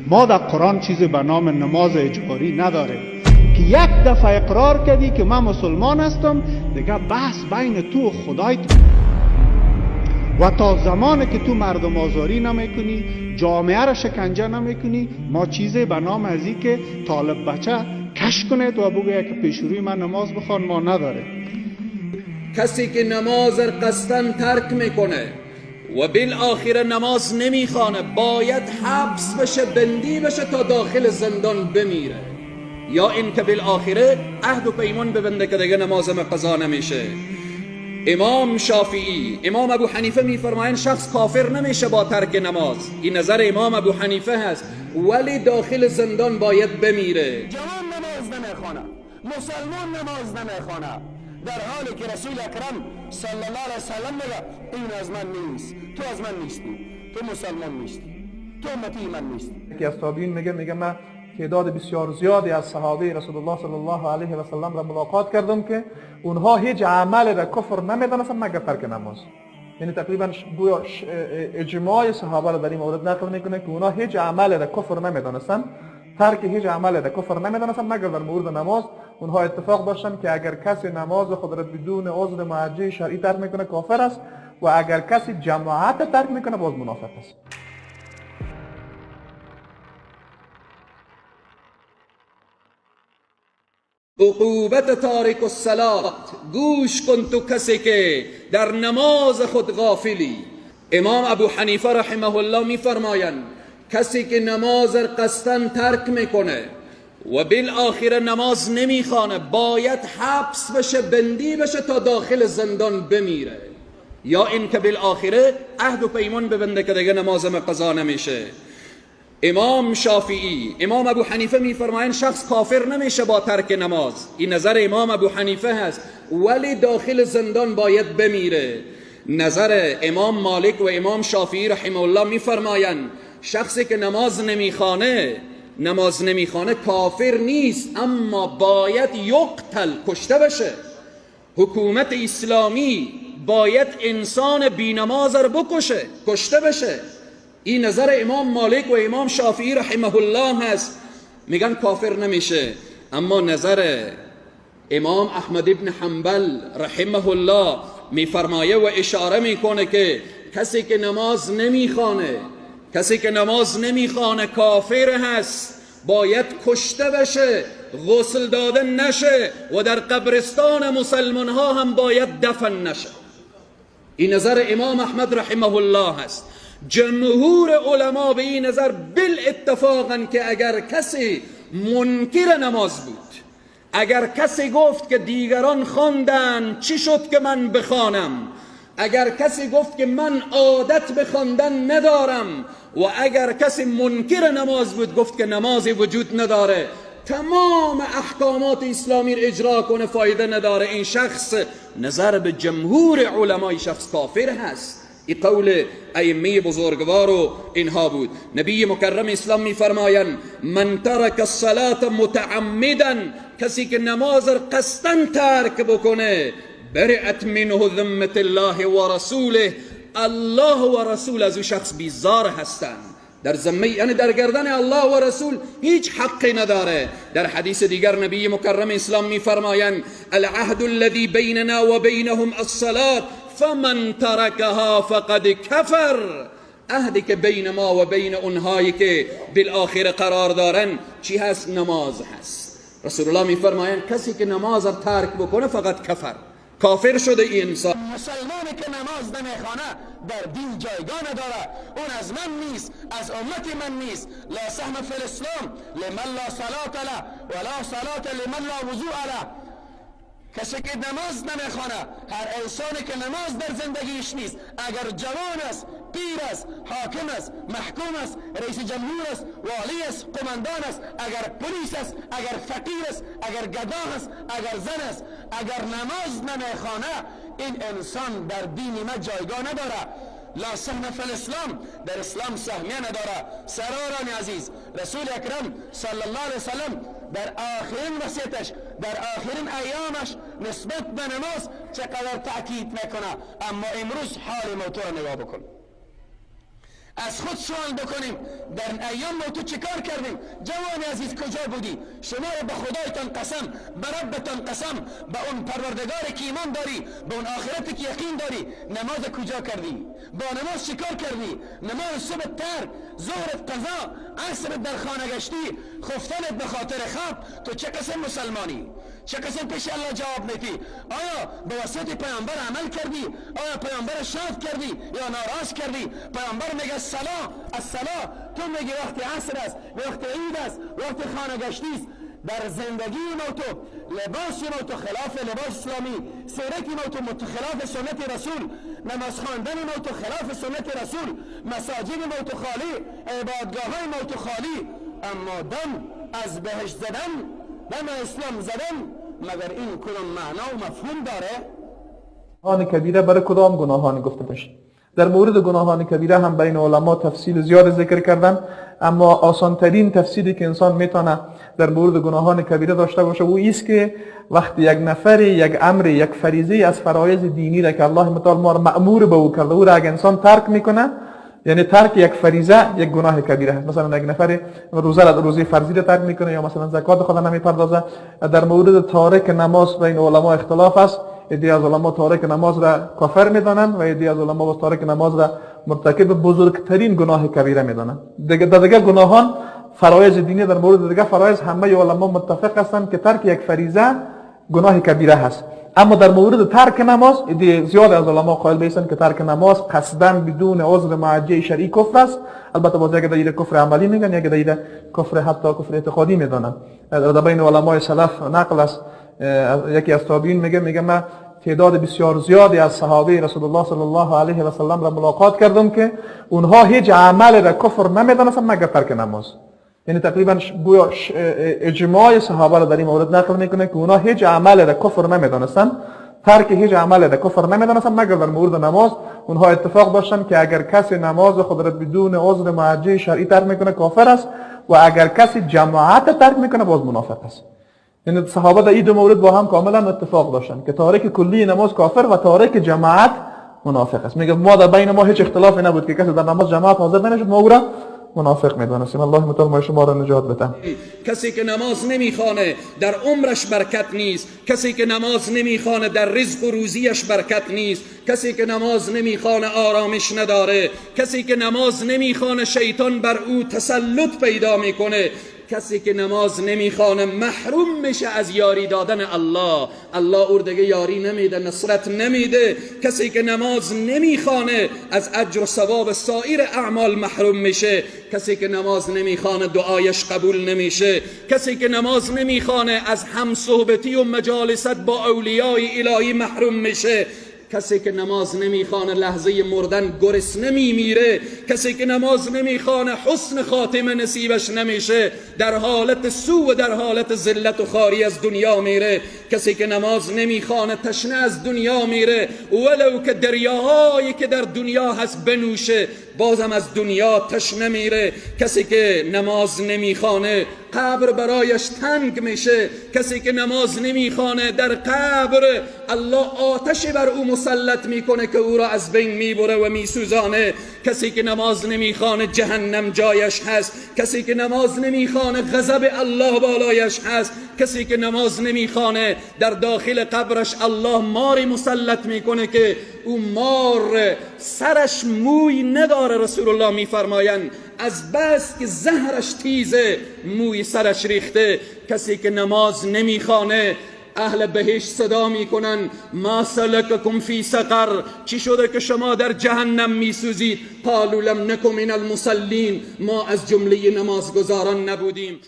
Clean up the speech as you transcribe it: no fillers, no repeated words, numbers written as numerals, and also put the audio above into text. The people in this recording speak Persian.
ما در قرآن چیزی به نام نماز اجباری نداریم که یک دفعه اقرار کردی که من مسلمان هستم، دیگه بحث بین تو و خدایت. و تا زمانی که تو مردم آزاری نمیکنی، جامعه را شکنجه نمیکنی، ما چیزی به نام ازی که طالب بچه کش کنید و بگوید که پیش روی من نماز بخوان ما نداره. کسی که نماز قصداً ترک میکنه و بالآخره نماز نمیخوانه باید حبس بشه، بندی بشه تا داخل زندان بمیره، یا اینکه بالآخره عهد و پیمان ببنده که دیگه نماز قضا نمیشه. امام شافعی، امام ابو حنیفه میفرمایند شخص کافر نمیشه با ترک نماز. این نظر امام ابو حنیفه هست، ولی داخل زندان باید بمیره. جوان نماز نمیخوانه، مسلمان نماز نمیخوانه، در حالی که رسول اکرم صلی الله علیه وسلم میگه این از من نیست، تو از من نیستی، تو مسلمان نیستی، تو امتی من نیستی. یکی از تابعین میگه من تعداد بسیار زیادی از صحابه رسول الله صلی الله علیه و سلم را ملاقات کردم که اونها هیچ عمل را کفر نمیدانستند مگر ترک نماز. یعنی تقریبا گویا اجماع صحابه را در این مورد نقل میکنه که اونها هیچ عمل را کفر نمیدانستند، ترک هیچ عمل را کفر نمیدانستند مگر در مورد نماز. اونها اتفاق داشتند که اگر کسی نماز خود را بدون عذر موجه شرعی ترک میکنه کافر است، و اگر کسی جماعت ترک میکنه باز منافق است. عقوبت تارک الصلاة، گوش کن تو کسی که در نماز خود غافلی. امام ابو حنیفه رحمه الله میفرمایند کسی که نماز قصداً ترک میکنه و بالآخره نماز نمیخوانه باید حبس بشه، بندی بشه تا داخل زندان بمیره، یا اینکه بالآخره عهد و پیمان ببنده که دیگه نماز قضا نمیشه. امام شافعی، امام ابو حنیفه میفرمایند شخص کافر نمیشه با ترک نماز. این نظر امام ابو حنیفه هست، ولی داخل زندان باید بمیره. نظر امام مالک و امام شافعی رحمه الله میفرمایند شخصی که نماز نمیخوانه کافر نیست، اما باید یقتل، کشته بشه. حکومت اسلامی باید انسان بی نماز رو بکشه، کشته بشه. این نظر امام مالک و امام شافعی رحمه الله هست، میگن کافر نمیشه. اما نظر امام احمد ابن حنبل رحمه الله میفرمایه و اشاره میکنه که کسی که نماز نمیخوانه کافر هست، باید کشته بشه، غسل داده نشه و در قبرستان مسلمان ها هم باید دفن نشه. این نظر امام احمد رحمه الله هست. جمهور علما به این نظر بالاتفاقا که اگر کسی منکر نماز بود، اگر کسی گفت که دیگران خواندن چی شد که من بخوانم، اگر کسی گفت که من عادت به خواندن ندارم، و اگر کسی منکر نماز بود گفت که نمازی وجود نداره، تمام احکامات اسلامی را اجرا کنه فایده نداره، این شخص نظر به جمهور علمای شخص کافر هست. این قول ائمه بزرگوار و اینها بود. نبی مکرم اسلام میفرمایند من ترک الصلاة متعمدا، کسی که نماز را قصدا ترک بکنه، برئت منه ذمة الله و رسوله، الله و رسول از او شخص بیزار هستند. در ذمه، یعنی در گردن الله و رسول هیچ حقی نداره. در حدیث دیگر نبی مکرم اسلام میفرمایند العهد الذي بیننا و بینهم الصلاة فمن ترکها فقد کفر. عهدی که بین ما و بین اونهایی که بالآخره قرار دارن چی هست؟ نماز هست. رسول الله میفرمایند کسی که نماز را ترک بکنه فقط کفر، کافر شده این انسان. مسلمانی که نماز نمیخوانه در دین جایگاه نداره، اون از من نیست، از امت من نیست. لا سهم فی الاسلام لمن لا صلاة له ولا صلاة لمن لا وضوء له. کسی که نماز نمیخوانه، هر انسانی که نماز در زندگیش نیست، اگر جوان است، پیر است، حاکم است، محکوم است، رئیس جمهور است، والی است، قماندان است، اگر پلیس است، اگر فقیر است، اگر گدا است، اگر زن است، اگر نماز نمیخوانه، این انسان در دین ما جایگاه نداره. لا سهم فی الاسلام، در اسلام سهمیه نداره. سروران عزیز، رسول اکرم صلی الله علیه وسلم در آخرین وصیتش، در آخرین ایامش نسبت به نماز چقدر تاکید میکنه. اما امروز حال ما تو را نگاه بکن. از خود سوال بکنیم در ایام ما تو چیکار کردیم؟ جوان عزیز کجا بودی؟ شما رو به خدایتان قسم، به ربتان قسم، به اون پروردگار که ایمان داری، به اون آخرت که یقین داری، نماز کجا کردی؟ با نماز چیکار کردی؟ نماز صبح ترک، ظهر قضا، عصر در خانه گشتی، خفتنت به خاطر خواب، تو چه قسم مسلمانی؟ چه قسم پیش الله جواب میدی؟ آیا به وصیت پیامبر عمل کردی؟ آیا پیامبر شاد کردی یا ناراض کردی؟ پیامبر میگه الصلاة الصلاة، تو میگی وقت عصر است، وقت عید است، وقت خانه گشتی است. در زندگی ما تو، لباس ما تو خلاف لباس اسلامی، سیرت ما تو متخلاف سنت رسول، نماز خواندن ما تو خلاف سنت رسول، مساجد ما تو خالی، عبادگاه های ما تو خالی، اما دم از بهشت زدن، دم اسلام زدن، مگر این کدام معنا و مفهوم داره؟ گناهان کبیره برای کدام گناهان گفته میشه؟ در مورد گناهان کبیره هم بین علما تفصیل زیاد ذکر کردن، اما آسان ترین تفسیری که انسان میتونه در مورد گناهان کبیره داشته باشه او ایست که وقتی یک نفر یک امر، یک فریضه از فرایض دینی را که الله متعال ما را مأمور به او کرده، او را اگه انسان ترک میکنه، یعنی ترک یک فریضه یک گناه کبیره هست. مثلا یک نفر روزه فرضی را ترک میکنه یا مثلا زکات خود نمیپردازه. در مورد تارک نماز بین علما اختلاف است. عده‌ای از علما تارک نماز را کافر میدانند و عده‌ای از علما باز تارک نماز را مرتکب بزرگترین گناه کبیره میدانند. دیگه گناهان فرایض دینی، در مورد دیگه فرایض همه علما متفق هستند که ترک یک فریضه گناه کبیره هست. اما در مورد ترک نماز زیاد از علما قائل به که ترک نماز قصداً بدون عذر موجه شرعی کفر است. البته باز یک دلیل کفر عملی میگن، یک دلیل کفر حتی کفر اعتقادی میدانند. در بین علمای سلف نقل است، یکی از تابعین میگه من تعداد بسیار زیادی از صحابه رسول الله صلی الله علیه و سلم را ملاقات کردم که اونها هیچ عمل را کفر نمیدانستند مگر ترک نماز. یعنی تقریبا گویا اجماع صحابه را در این مورد نقل میکنه که اونها هیچ عمل را کفر نمیدانستند، ترک هیچ عمل را کفر نمیدانستند مگر در مورد نماز. اونها اتفاق داشتند که اگر کسی نماز خود را بدون عذر موجه شرعی ترک میکنه کافر است و اگر کسی جماعت ترک میکنه باز منافق است. یعنی صحابه در این دو مورد با هم کاملا اتفاق داشتند که تارک کلی نماز کافر و تارک جماعت منافق است. میگه ما در بین ما هیچ اختلافی نبود که کسی در نماز جماعت حاضر نشد، ما او را منافق میدانستیم. الله متعال ما شما را نجات بده. کسی که نماز نمیخوانه در عمرش برکت نیست، کسی که نماز نمیخوانه در رزق و روزیش برکت نیست، کسی که نماز نمیخوانه آرامش نداره، کسی که نماز نمیخوانه شیطان بر او تسلط پیدا میکنه، کسی که نماز نمیخوانه محروم میشه از یاری دادن الله، الله او دیگه یاری نمیده، نصرت نمیده. کسی که نماز نمیخوانه از اجر و ثواب سایر اعمال محروم میشه، کسی که نماز نمیخوانه دعایش قبول نمیشه، کسی که نماز نمیخوانه از همصحبتی و مجالست با اولیای الهی محروم میشه، کسی که نماز نمیخوانه لحظه مردن گرسنه میمیره، کسی که نماز نمیخوانه حسن خاتمه نصیبش نمیشه، در حالت سو و در حالت ذلت و خواری از دنیا میره، کسی که نماز نمیخوانه تشنه از دنیا میره، ولو که دریاهایی که در دنیا هست بنوشه بازم از دنیا تشنه میره، کسی که نماز نمیخوانه قبر برایش تنگ میشه، کسی که نماز نمیخوانه در قبر الله آتش بر او مسلط میکنه که او را از بین میبره و میسوزانه، کسی که نماز نمیخوانه جهنم جایش هست، کسی که نماز نمیخوانه غضب الله بالایش هست، کسی که نماز نمیخوانه در داخل قبرش الله ماری مسلط میکنه که او مار سرش موی نداره. رسول الله میفرمایند از بس که زهرش تیزه موی سرش ریخته. کسی که نماز نمیخوانه اهل بهشت صدا میکنن ما سلککم فی سقر، چی شده که شما در جهنم میسوزید؟ قالوا لم نک من المصلین، ما از جمله نمازگزاران نبودیم.